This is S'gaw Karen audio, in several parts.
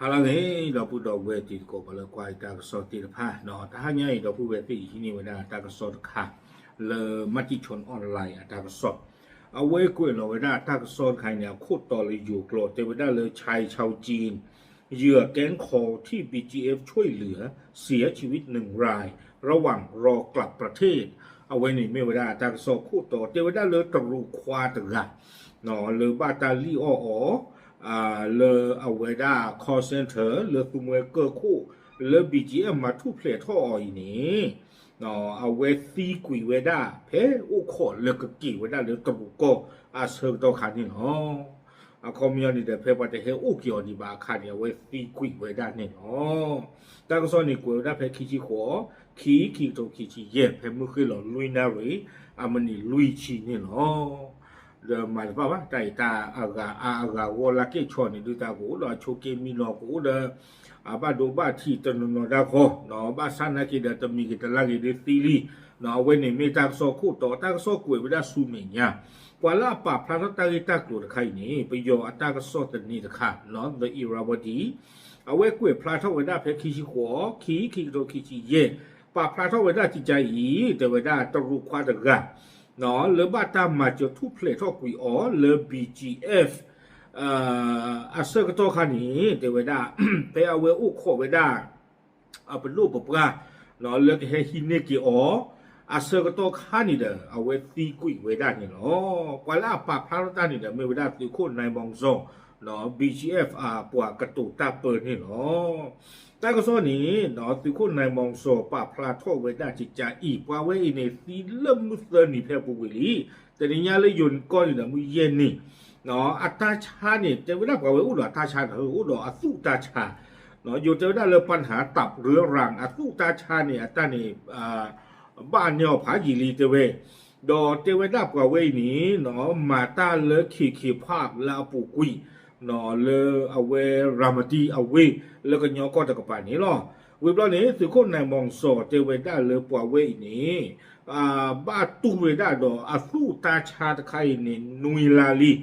ဟါလၢအဂ့ၤ ဒီပုၢ်ဒီဝဲၢ်တံၤသကိး ပှၤလၢကွၢ်ယတၢ်ကစီၣ်သ့ၣ်တဖၣ်, တဟါညါအံၤ ဒီပုၢ်ဝဲၢ်သ့ၣ်ယဟံးန့ၢ်ဝဲဒၣ်တၢ်ကစီၣ်တခါ လၢ Matichon Online အတၢ်ကစီၣ်, အဝဲကွဲးလီၤဝဲဒၣ်တၢ်ကစီၣ်တခါအံၤန့ၣ် အခိၣ်တီလၢယိၤကျိာ် တဲဝဲဒၣ်လၢ ชายชาวจีน เหยื่อแก๊งคอลที่ บีจีเอฟ ช่วยเหลือ เสียชีวิตหนึ่งราย ระหว่างรอกลับประเทศ အဝဲန့ၣ်မ့ၢ်ဝဲဒၣ်တၢ်ကစီၣ်ခိၣ်တီ တဲဝဲဒၣ်လၢတရူးခွါတဂၤ လၢဘၣ်တၢ်လံၣ်အီၣ်အီၤ လၢအဝဲဒၣ် call center လၢသူမှဲကၢၢ်ခိၣ် လၢ ဘီၣ်ကၠံအ့ၣ် မၤထူၣ်ဖျဲးထီၣ်အီၤအံၤန့ၣ် အဝဲသံကွံာ်ဝဲဒၣ် ဖဲအိၣ်ခိးလၢကက့ၤဝဲဒၣ်လၢတရူးကီၢ်အဆၢကတီၢ်ခါန့ၣ်လီၤ. အခီပညီန့ၣ်ဒီး ဖဲပှၤတဟဲအိၣ်က့ၤအီၤဒံးဘၣ်အခါန့ၣ် အဝဲသံကွံာ်ဝဲဒၣ်န့ၣ်လီၤ. တၢ်ကစီၣ်န့ၣ်ကွဲးဝဲဒၣ်ဖဲခံဆံဃိး ခံ ခံကထိခံဆံယဲၢ် ဖဲမုၢ်ဃ့ၢ်လီၤလွံၢ်နၣ်ရံၣ် အမံးနံးလွံၢ်ဆံန့ၣ်လီၤ. ဒီးမၤတဘၣ်ဘၣ် တၢ်အံၤတၢ်အဂၤအါအဂၤဂီၢ်လၢကဲၣ်ဆီန့ၣ် ဒုးတၢ်ကအိၣ်ဒီးအဆိးက့မံနီၤကအိၣ်ဒီး အဘၣ်ဒိဘၣ်ထံးတနီၤနီၤတၢ်ဃီ ဘၣ်ဆၣ်နာ်က့ဒီးတမံၤဂ့ၤတလါဂ့ၤဒုးသံလံ. အဝဲန့ၣ်မ့ၢ်တၢ်ကစီၣ်ခိၣ်တီ တၢ်ကစီၣ်ကွဲးဝဲဒၣ်ဆူမဲာ်ညါ ပှၤလၢအပာ်ဖျါထီၣ်တၢ်ဂ့ၢ်တၢ်ကျိၤတခါအံၤန့ၣ် ပယီၤအတၢ်ကစီၣ်သန့တခါ The Irrawaddy အဝဲကွဲးဖျါထီၣ်ဝဲဒၣ်ဖဲခံဆံဃိး ခံ ခံကထိခံဆံယဲၢ် ပာ်ဖျါထီၣ်ဝဲဒၣ်ကကါအံၤ တဲဝဲဒၣ်တရူးခွါတဂၤ လၢဘၣ်တၢ်မၤစၢၤထူၣ်ဖျဲးထီၣ်ကွံာ်အီၤလၢ ဘီၣ်ကၠံအ့ၣ် အဆၢကတီၢ်ခါန့ၣ် တဲဝဲဒၣ် ဖဲအဝဲအိၣ်ခိးဝဲဒၣ် အပဒိၣ်ပပှၢ် လၢကဟဲဟံးန့ၢ်က့ၤအီၤ အဆၢကတီၢ်ခါန့ၣ်ဒီး အဝဲသံကွံာ်ဝဲဒၣ်န့ၣ်လီၤ. ပှၤလၢအပာ်ဖျါထီၣ်တၢ်န့ၣ်ဒီး မ့ၢ်ဝဲဒၣ်သုးခိၣ်နၢၢ်မီၣ်စီၤ ဘီၣ်ကၠံအ့ၣ် အပှၤကတိၤတၢ်ပၢန့ၣ်လီၤ. တၢ်ကစီၣ်န့ၣ် သုးခိၣ်နၢၢ်မီၣ်စီၤ ပာ်ဖျါထီၣ်ဝဲဒၣ်ကကါအံၤ ပှၤဝဲအံၤန့ၣ် သံလၢမုၢ်သၢနံၤဖဲအပူၤကွံာ်လံ. တနံၤညါလၢယိၤကီၢ်န့ၣ်ဒီး မုၢ်ယဲၢ်နံၤ အတၢ်ဆါန့ၣ် တဲဝဲဒၣ်ပှၤဝဲအိၣ်ဒီးအတၢ်ဆါန့ၣ် အိၣ်ဒီးအသူၣ်တၢ်ဆါ ယိၤတဲဝဲဒၣ်လၢ ปัญหาตับเรื้อรัง အသူၣ်တၢ်ဆါန့ၣ် အတၢ်န့ၣ် ဘၣ်န့ၢ်အီၤဖးယံာ်လံတဲဝဲ, ဒီးတဲဝဲဒၣ်ပှၤဝဲအံၤန့ၣ် မၤတၢ်လၢ ခ့ၣ်ခ့ၣ်ဖး လၢအပူၤကွံာ် လၢအဝဲ ရၤမတံအဝ့ၢ် လၢကညီကီၢ်တကပၤန့ၣ်လီၤ. ဝံၤဘျီန့ၣ် သုးခိၣ်နၢၢ်မီၣ်စီၤတဲဝဲဒၣ်လၢပှၤဝဲအံၤန့ၣ် ဘၣ်တူၢ်ဝဲဒၣ်ဒီးအသူၣ်တၢ်ဆါတခါအံၤန့ၣ် နွံလါလံ ဒီး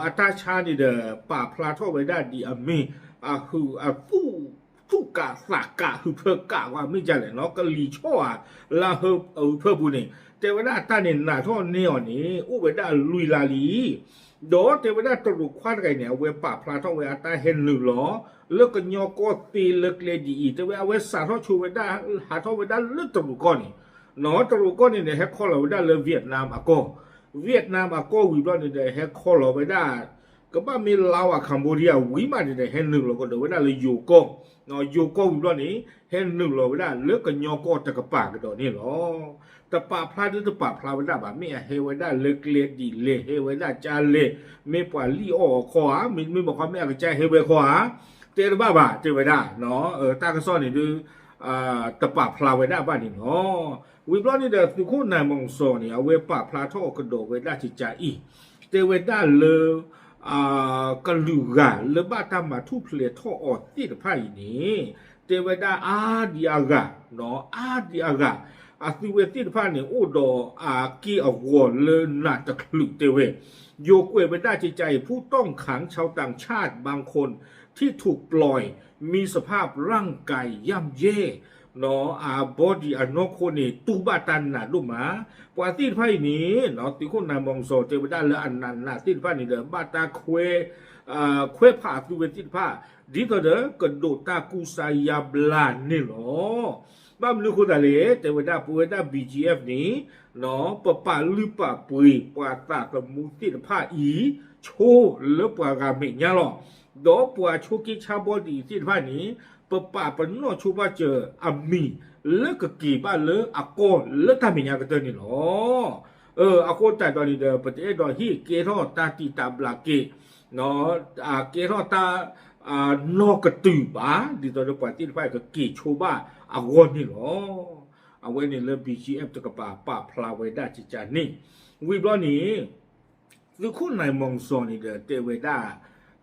အတၢ်ဆါန့ၣ်ဒီး ပာ်ဖျါထီၣ်ဝဲဒၣ်ဒ်အမ့ၢ် အဟုးအသူၣ် သူၣ်ကးသးကး ဟုးဖၢကးဝဲမ့ၢ်ဒ်လဲၣ်နီၤ ကလံၤဆီၣ်ဧါ လၢအဟုးဖၢပူၤန့ၣ် တဲဝဲဒၣ်အတၢ်န့ၣ်နးထီၣ်န့ၢ်အီၤန့ၣ် အိၣ်ဝဲဒၣ်လွံၢ်လါလံ ဒီးတဲဝဲဒၣ်တရူးခွါတဂၤအံၤန့ၣ် အဝဲပာ်ဖျါထီၣ်ဝဲအတၢ်ဟဲနုာ်လီၤ လၢကညီကီၢ်သ့လၢကျဲဒ်အံၤ တဲဝဲအဝဲစးထီၣ်ဆိဝဲဒၣ် ဟးထီၣ်ဝဲဒၣ်လၢတရူးကီၢ်န့ၣ် နီၤ တရူးကီၢ်န့ၣ်ဒီး ဟဲခီလီၤဝဲဒၣ်လၢ Vietnam အကီၢ် Vietnam အကီၢ်ဝံၤဘျီန့ၣ်ဒီး ဟဲခီလီၤဝဲဒၣ် ကဘၣ်မ့ၢ် Laos ဧါ Cambodia ဝံၤမးန့ၣ်ဒီး ဟဲနုာ်လီၤကဒီးဝဲဒၣ်လၢယိၤကီၢ် ယိၤကီၢ်ဝံၤဘျီန့ၣ် ဟဲနုာ်လီၤဝဲဒၣ်လၢကညီကီၢ်တကပၤကဒီးန့ၣ်လီၤ. တပာ်ဖျါဒုတပာ်ဖျါဝဲဒၣ်ဘၣ် မ့ၢ်အဟဲဝဲဒၣ်လၢကျဲဒ်လဲၣ် ဟဲဝဲဒၣ်ကါလဲၣ် မ့ၢ်ပှၤလံၣ်အီၣ်အီၤခီဧါ မ့တမ့ၢ်ဘၣ်ခီ မ့ၢ်အကစၢ်ဟဲဝဲခီဧါ တဲတဘၣ်ဘၣ် တဲဝဲဒၣ် တၢ်ကစီၣ်န့ၣ်ဒု တပာ်ဖျါဝဲဒၣ်ဘၣ်န့ၣ်လီၤ. ဝံၤဘျီန့ၣ်ဒီး သုးခိၣ်နၢၣ်မီၣ်စီၤန့ၣ် အဝဲပာ်ဖျါထီၣ်ကဒီးဝဲဒၣ်ကကါအံၤ တဲဝဲဒၣ်လၢ ကလုာ်ဂၤလၢဘၣ်တၢ်မၤထူၣ်ဖျဲးထီၣ်အီၤသ့ၣ်တဖၣ်အံၤန့ၣ် တဲဝဲဒၣ်အါဒံအါဂၤ အါဒံအါဂၤ အသုဝဲသ့ၣ်တဖၣ်န့ၣ် အိၣ်ဒီးအက့ၢ်အဂီၤလၢနးတချုးတဲဝဲ ယိၤကွဲးဝဲဒၣ်ကကါအံၤ ผู้ต้องขังชาวต่างชาติบางคนที่ถูกปล่อยมีสภาพร่างกายย่ำแย่ အ body အနီၢ်ခိန့ၣ် တူၢ်ဘၣ်တၢ်နးဒိၣ်မး ပှၤသ့ၣ်တဖၣ်အံၤန့ၣ် သုးခိၣ်နၢၣ်မီၣ်စီၤတဲဝဲဒၣ်လၢအနးနးသ့ၣ်တဖၣ်န့ၣ်ဒီး ဘၣ်တၢ်ခွဲ ခွဲးဖးအသုဝဲသ့ၣ်တဖၣ် ဒ်သိးဒီးကဒိးတၢ်ကူစါယါဘျါန့ၣ်လီၤ. ဘၣ်မနုၤအဃိသတးလဲၣ် တဲဝဲဒၣ်ပဝဲဒၣ် ဘီၣ်ကၠံအ့ၣ် န့ၣ် ပပာ်လုၢ်ပာ်ပှ့ၤပှၤသးသမူသ့ၣ်တဖၣ်အံၤ ဆိလၢပှၤဂၤမဲာ်ညါလီၤ. ဒီးပှၤဆိးက့ဆါဘီဒံးသ့ၣ်တဖၣ်န့ၣ် ပပာ်ပနီၣ်ဆိဘၣ်စၢၤအမံၤ လၢကက့ၤဘၣ်လၢအကီၢ်လၢတၢ်မဲာ်ညါကတၢၢ်န့ၣ်လီၤ. အဃိသတးဒီးန့ၣ်ဒီး ပတအဲၣ်ဒိးဟ့ၣ်ကဲထီၣ်တၢ်တံာ်တာ်ဘျးက့ၤ ကဲထီၣ်တၢ် နီၢ်ကတုၤဘၣ် ဒ်သိးဒီးပှၤသ့ၣ်တဖၣ်ကက့ၤဆိဘၣ်အဂီၢ်န့ၣ်လီၤ. အဝဲန့ၣ်လၢ ဘီၣ်ကၠံအ့ၣ် တကပၤပာ်ဖျါဝဲဒၣ်ကကါန့ၣ် ဝံၤဘျီန့ၣ် သုးခိၣ်နၢၣ်မီၣ်စီၤန့ၣ်ဒီးတဲဝဲဒၣ်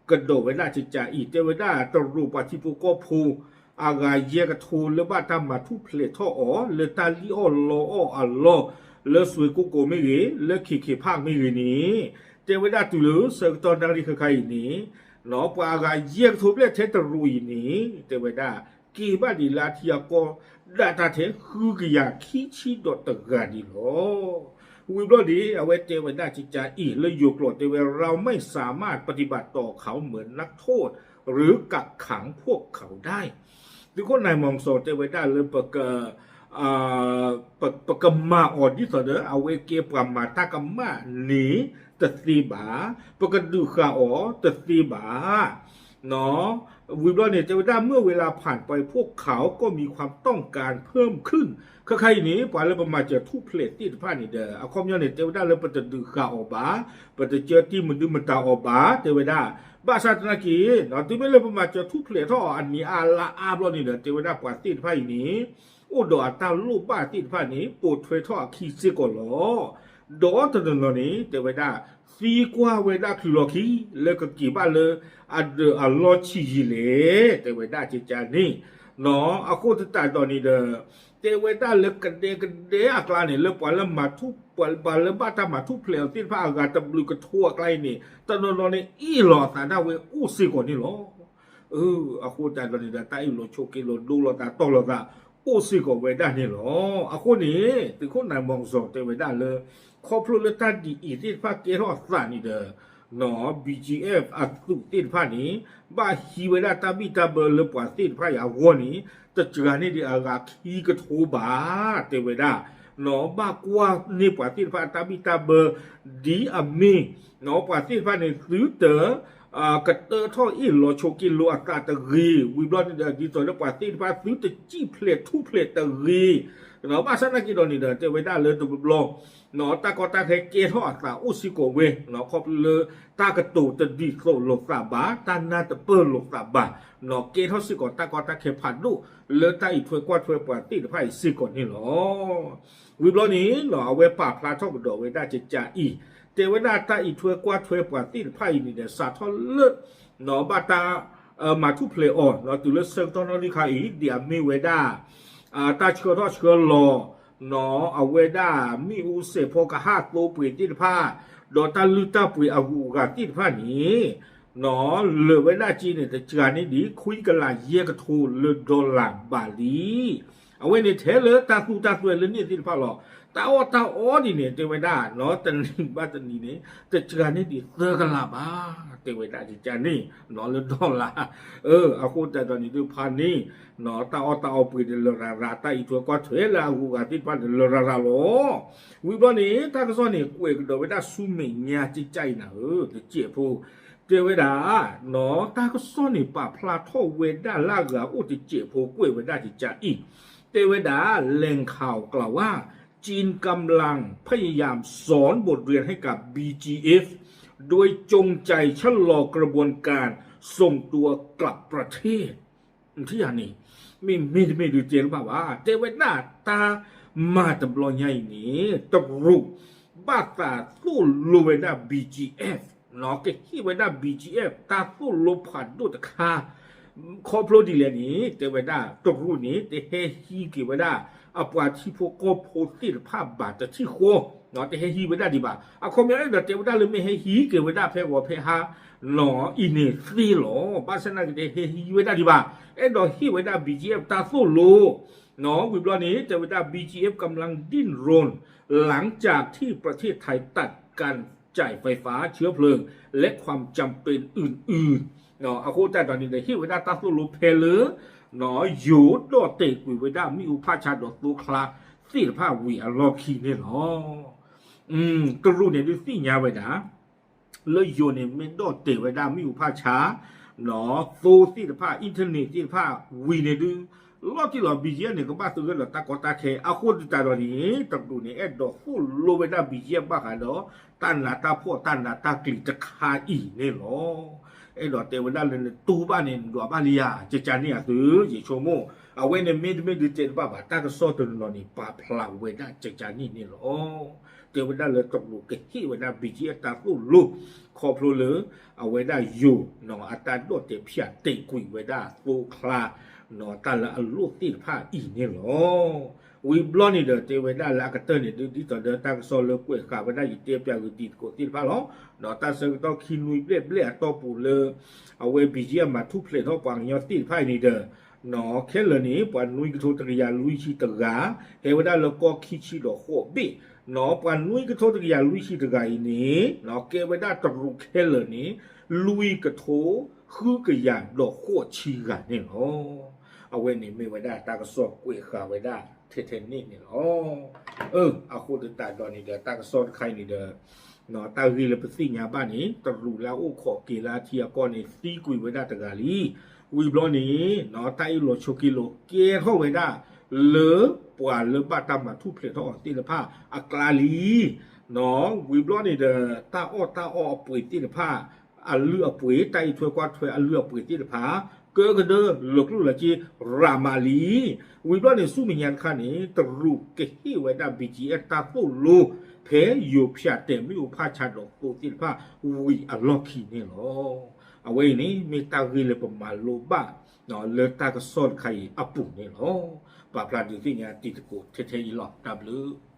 ကဒီးဝဲဒၣ်ကကါအံၤ တဲဝဲဒၣ်တရူးပှၤထံဖိကီၢ်ဖိ အဂၤယဲၢ်ကထိလၢဘၣ်တၢ်မၤထူၣ်ဖျဲးထီၣ်အီၤ လၢတၢ်လံၣ်အီၣ်လီအီၣ်အလီၢ် လၢစွ့ၣ်ကိၣ်ကိၣ်မ့ၢ်ဂ့ၤ လၢခ့ၣ်ခ့ၣ်ဖးမ့ၢ်ဂ့ၤန့ၣ် တဲဝဲဒၣ်တုၤလၢဆၢကတီၢ်နၣ်ရံၣ်ဃၣ်ဃၣ်အံၤန့ၣ် ပှၤအဂၤယဲၢ်ကထိဘျဲၣ်ထဲတရူးအံၤန့ၣ် တဲဝဲဒၣ် က့ၤဘၣ်ဒံးလၢအထံအကီၢ် ဒၣ်တၢ်ထဲဃုကယၤခံဆံဒီးတဂၤဒံးလီၤ. ဝံၤဘျီန့ၣ် အဝဲတဲဝဲဒၣ်ကကါအံၤ လၢယိၤကျိာ်တဲဝဲ เราไม่สามารถปฏิบัติต่อเขาเหมือนนักโทษ หรือกักขังพวกเขาได้ သုးခိၣ်နၢၢ်မီၤစီ တဲဝဲဒၣ်လၢ ပကမၤအီၤဒ်သိးဒီး အဝဲကဲပှၤမၤတၢ်ကမၣ်န့ၣ်တသ့ဘၣ်, ပကဒုးဃာ်အီၤတသ့ဘၣ်. ဝံၤဘျီန့ၣ် တဲဝဲဒၣ် เมื่อเวลาผ่านไป พวกเขาก็มีความต้องการเพิ่มขึ้น ခဲခါအံၤန့ၣ် ပှၤလၢပမၤစၢၤထူၣ်ဖျဲးသ့ၣ်တဖၣ်န့ၣ်ဒီး အခီပညီန့ၣ် တဲဝဲဒၣ်လၢပတဒုးဃာ်အီၤဘၣ်, ပတကၢတံၢ်မနုၤမတၤအီၤဘၣ် တဲဝဲဒၣ်. ဘၣ်ဆၣ်သနာ်က့ တုၤမ့ၢ်လၢပမၤစၢၤထူၣ်ဖျဲးထီၣ်အီၤအနံၤအါလါအါဘျီန့ၣ်ဒီး တဲဝဲဒၣ်ပှၤသ့ၣ်တဖၣ်အံၤန့ၣ် အိၣ်ဒီးအတၢ်လိၣ်ဘၣ်သ့ၣ်တဖၣ်န့ၣ် ပိာ်ထွဲထီၣ်အခံစ့ၢ်ကီးလီၤ. ဒီးတနီၤနီၤန့ၣ် တဲဝဲဒၣ် သံကွၢ်ဝဲဒၣ်ချုးလီၤခံ လၢကက့ၤဘၣ်လၢအဒၢးအလီၢ်ဆံးယံာ်လဲၣ် တဲဝဲဒၣ်ကကါန့ၣ်. အဃိသတးဒီးန့ၣ်ဒီး တဲဝဲဒၣ်လၢကဒဲကဒဲအကျါန့ၣ် လၢပှၤလၢမၤထူၣ် ပှၤလၢဘၣ်တၢ်မၤထူၣ်ဖျဲးအီၤသ့ၣ်တဖၣ်အဂၤတဘျုးကထိအကျါအံၤန့ၣ် တနီၤနီၤန့ၣ် အ့ၣ်လိာ်အသးဒၣ်ဝဲအိၣ်စ့ၢ်ကီးန့ၣ်လီၤ. အဃိသတးဒီးန့ၣ်ဒီး တၢ်အ့ၣ်လိာ်ဆိးက့လိာ်ဒိလိာ်သးတီၢ်လိာ်သး အိၣ်စ့ၢ်ကီးဝဲဒၣ်န့ၣ်လီၤ. အဃိန့ၣ် သုးခိၣ်နၢၢ်မီၤစီၤတဲဝဲဒၣ်လၢ ခီဖျိလၢတၢ်ဒ်အံၤသ့ၣ်တဖၣ်ကဲထီၣ်အသးန့ၣ်ဒီး BGF အသုးသ့ၣ်တဖၣ်န့ၣ် ဘၣ်ဟံးဝဲဒၣ်တၢ်ဘံၣ်တၢ်ဘၢလၢပှၤသ့ၣ်တဖၣ်အံၤအဂီၢ်န့ၣ် တစှၤန့ၢ်ဒံးအဂၤခံကထိဘၣ် တဲဝဲဒၣ်. ဘၣ်ကွၢ်န့ၢ်ပှၤသ့ၣ်တဖၣ်အတၢ်ဘံၣ်တၢ်ဘၢ ဒ်အမ့ၢ် ပှၤသ့ၣ်တဖၣ်န့ၣ် သုတ ကတၢထီၣ်အ့ၣ်လိာ်ဆိးက့လိာ်အသးတဂ့ၤ, ဝံၤဘျီန့ၣ်ဒီး ဒ်သိးလၢပှၤသ့ၣ်တဖၣ်သုတစံၣ်ဖျဲးထူၣ်ဖျဲးတဂ့ၤ, ဘၣ်ဆၣ်သနာ်က့ဒီးန့ၣ်ဒီး တဲဝဲဒၣ်လၢတဘျီဘျီ တၢ်ကီတၢ်ခဲကဲထီၣ်အသးအိၣ်စ့ၢ်ကီးဝဲ ခီဖျိလၢတၢ်ကတိၤတဒ်သိးလိာ်သးဘၣ်, တၢ်နၢ်တပၢၢ်လိာ်သးဘၣ်, ကဲထီၣ်စ့ၢ်ကီးတၢ်ကီတၢ်ခဲဖးဒိၣ် လၢတၢ်အံးထွဲကွၢ်ထွဲပှၤသ့ၣ်တဖၣ်အံၤစ့ၢ်ကီးန့ၣ်လီၤ. ဝံၤဘျီန့ၣ် အဝဲပာ်ဖျါထီၣ်ကဒီးဝဲဒၣ်ကကါအံၤ, တဲဝဲဒၣ်တၢ်အံးထွဲကွၢ်ထွဲပှၤသ့ၣ်တဖၣ်အံၤန့ၣ်ဒီး စးထီၣ်လၢ ဘၣ်တၢ် မၤထူၣ်ဖျဲးအီၤ တုၤလၢဆၢကတီၢ်နီၣ်ရံၣ်ခါအံၤ ဒ်အမ့ၢ်ဝဲဒၣ် တၢ်ဆှၢထီၣ်ဆှၢလီၤ အဝဲဒၣ်မ့ၣ်အူစဲးဖီကဟၣ်သိပှ့ၤသ့ၣ်တဖၣ် ဒီးတၢ်လုၢ်တၢ်ပှ့ၤအဂုၤအဂၤသ့ၣ်တဖၣ်န့ၣ် လၢာ်ဝဲဒၣ်က့န့ၣ် တစှၤန့ၢ်ဒံး ခွံကလးယဲၢ်ကထိလၢ dollar ဘၣ်လံ. အဝဲန့ၣ်ထဲလၢတၢ်သူတၢ်သွဲလၢန့ၣ်သ့ၣ်တဖၣ်လီၤ. တၢ်အီၣ်တၢ်အီဒ်န့ၣ် တဲဝဲဒၣ် တနံၤဘၣ်တနံၤန့ၣ် တစှၤန့ၢ်ဒံးသၢကလးဘၣ် တဲဝဲဒၣ်ကကါန့ၣ် လၢ dollar အဃိသတးဒီးန့ၣ်ဒုးဖါန့ၣ် တၢ်အီၣ်တၢ်အီပှ့ၤန့ၣ်လၢာ်ရၤရၤ တၢ်အံးထွဲကွၢ်ထွဲလၢအဂုၤအဂၤသ့ၣ်တဖၣ်န့ၣ်လၢာ်ရၤရၤလီၤ. ဝံၤဘျီန့ၣ် တၢ်ကစီၣ်န့ၣ် ကွဲးကဒီးဝဲဒၣ်ဆူမဲာ်ညါကကါအံၤနၤဧၢ တစဲးဖိ တဲဝဲဒၣ် တၢ်ကစီၣ်န့ၣ် ပာ်ဖျါထီၣ်ဝဲဒၣ်လၢအဂၤအိၣ်တစဲးဖိ ကွဲးဝဲဒၣ်ကကါအံၤ တဲဝဲဒၣ် แหล่งข่าวกล่าวว่า จีนกำลังพยายามสอนบทเรียนให้กับ บีจีเอฟ โดยจงใจชะลอกระบวนการส่งตัวกลับประเทศ ထံၣ်ဧါန့ၣ် မ့မ့ၢ်တမ့ၢ်ဒုးတဲတဘၣ်ဘၣ် တဲဝဲဒၣ်တၢ်မၤတဘျီညါအံၤန့ၣ် တရူး ဘၣ်သးသိၣ်လိဝဲဒၣ် BGF ကဟ့ၣ်ဝဲဒၣ် BGF တၢ်သိၣ်လိဖးဒိၣ်တခါ ခီဖျိဒ်လဲၣ်န့ၣ် တဲဝဲဒၣ်တရူးန့ၣ် တဟဲဟံးက့ၤဝဲဒၣ် အပှၤထံဖိကီၢ်ဖိသ့ၣ်တဖၣ်ဘၣ်တထံၣ်ဃီ တဟဲဟံးဝဲဒၣ်ဒံးဘၣ်. အခီပညီအဲၣ်ဒိးတဲဝဲဒၣ်လၢမ့ၢ်ဟဲဟံးက့ၤဝဲဒၣ်ဖဲဂီၤဖဲဟါ အံၤန့ၣ်သ့လီၤ. ဘၣ်ဆၣ်သနာ်က့တဟဲဟံးဝဲဒၣ်ဒံးဘၣ်. အဲၣ်ဒိးဟ့ၣ်ဝဲဒၣ် BGF တၢ်သိၣ်လိ ဝံၤဘျီန့ၣ် တဲဝဲဒၣ် บีจีเอฟกำลังดิ้นรน หลังจากที่ประเทศไทยตัดการจ่ายไฟฟ้า เชื้อเพลิง และความจำเป็นอื่นๆ အဃိသတးဒီးန့ၣ်ဒီး ဟ့ၣ်ဝဲဒၣ်တၢ်သိၣ်လိဖဲလၢ ယိၤဒီၣ်တဲာ်ကွံာ်ဝဲဒၣ်မ့ၣ်အူဖးဆါဒီးသိချါသ့ၣ်တဖၣ်ဝံၤအလီၢ်ခံန့ၣ်လီၤ. တရူးန့ၣ်ဒုးသ့ၣ်ညါဝဲဒၣ် လၢယိၤန့ၣ်မ့ၢ်ဒီၣ်တဲာ်ဝဲဒၣ်မ့ၣ်အူဖးဆါ သိသ့ၣ်တဖၣ် internet သ့ၣ်တဖၣ်ဝံၤန့ၣ်ဒုး လီၤတံၢ်လီၤ BGF န့ၣ် ကဘၣ်သဂၢၢ်ဒီးတၢ်ကီတၢ်ခဲ အဃိသတးဒီးန့ၣ် တရူးန့ၣ် အဲၣ်ဒိးသိၣ်လိဝဲဒၣ် BGF ဘၣ်ဃးဒီး တၢ်နးတၢ်ဖှီၣ်တၢ်နးတၢ်ကျံၤတခါအံၤန့ၣ်လီၤ. အဲၣ်ဒိးတဲဝဲဒၣ်လၢနတူၢ်ဘၣ်န့ၣ် နဒွးဘၣ်လံဧါ ကကါန့ၣ်အသု ယဆိကမိၣ် အဝဲန့ၣ်မ့တမ့ၢ်ဒုးတဲတဘၣ်ဘၣ် တၢ်ကစီၣ်တနီၤနီၤန့ၣ် ပာ်ဖျါဝဲဒၣ်ကကါန့ၣ်န့ၣ်လီၤ. တဲဝဲဒၣ်လၢတရူးကဟ့ၣ်ဝဲဒၣ် BGF တၢ်သိၣ်လိ ခီဖျိလၢ အဝဲဒၣ်ယိၤ အတၢ်ဒီၣ်တဲာ်ဖၠးတဲာ်ကွံာ်ဝဲဒၣ်သိချါ တၢ်လၢအလိၣ်သ့ၣ်တဖၣ်အံၤန့ၣ်လီၤ. ဝံၤဘျီန့ၣ်ဒီး တဲဝဲဒၣ်လၢအကတၢၢ်န့ၣ် ဒ်သိးဒီးတၢ်ကစီၣ်လၢကွဲးဃာ်ဝဲဒၣ် ယတဲပၠးဂ့ၤတံၤသကိးသ့ၣ်တဖၣ်လီၤ. ဒီးတၢ်ဆၢကတီၢ်ခံနွံဘျဲၣ်ဘျဲၣ်အတီၢ်ပူၤလၢ အဝဲ ဘံၣ်ကၠံအ မၤထူၣ်ဖျဲးထီၣ်ပှၤကညီသ့ၣ်တဖၣ်အံၤန့ၣ်ဒီး နီၢ် ခဲလၢာ်န့ၣ် ပှၤနွံကထိတကယၤလွံၢ်ဆံတဂၤ ဟဲဝဲဒၣ်လၢကီၢ်ခံဆံဒီးဃိးဘ့ၣ်, နီၢ် ပှၤနွံကထိတကယၤလွံၢ်ဆံတဂၤအံၤန့ၣ် နီၢ် ကဲဝဲဒၣ်တရူးခဲလၢာ်န့ၣ် လွံၢ်ကထိဃုကယၤဒီးဃိးဆံဂၤန့ၣ်လီၤ. အဝဲန့ၣ်မ့ၢ်ဝဲဒၣ်တၢ်ကစီၣ်ကွဲးဃာ်ဝဲဒၣ် ထဲထဲန့ၣ်န့ၣ်လီၤ. အဃိသတးဒီးန့ၣ်ဒီး တၢ်ကစီၣ်တခါအံၤန့ၣ်ဒီး တၢ်ဂ့ၢ်လၢပသ့ၣ်ညါဘၣ်န့ၣ် တရူးလၢအအိၣ်ခိးက့ၤလၢအထံအကီၢ်န့ၣ် သံကွံာ်ဝဲဒၣ်တဂၤလံ. ဝံၤဘျီန့ၣ် တၢ်အ့ၣ်လိာ်ဆိးက့လိာ်ကဲထီၣ်ဝဲဒၣ် လၢပှၤလၢဘၣ်တၢ်မၤထူၣ်ဖျဲးထီၣ်အီၤသ့ၣ်တဖၣ်အကျါလံ. ဝံၤဘျီန့ၣ်ဒီး တၢ်အီၣ်တၢ်အီအပှ့ၤသ့ၣ်တဖၣ် အလုၢ်အပှ့ၤ တၢ်အံးထွဲကွၢ်ထွဲအလုၢ်အပှ့ၤသ့ၣ်တဖၣ် ကၢကဒၢလီၤကျိၣ်လီၤစ့ရးမးလံ. ဝံၤဘျီန့ၣ် ဆူမဲာ်ညါတခါန့ၣ် တရူးကဟ့ၣ်ဝဲဒၣ် ဘံၣ်ကၠံအ တၢ်သိၣ်လိ ဖဲယိၤဖၠးတဲာ်မ့ၣ်အူဖးဆါဒီးသိသ့ၣ်တဖၣ် ဝံၤအလီၢ်ခံန့ၣ်လီၤ. အဝဲအံၤန့ၣ် မ့ၢ်တၢ်ဂ့ၢ်လၢပမၤလိဘၣ် လၢတၢ်ကစီၣ်တခါအံၤအပူၤန့ၣ်လီၤ. ပာ်ဖျါဒုးသ့ၣ်ညါတံၤသကိးထဲထဲအံၤလီၤ. တၢ်ဘျုး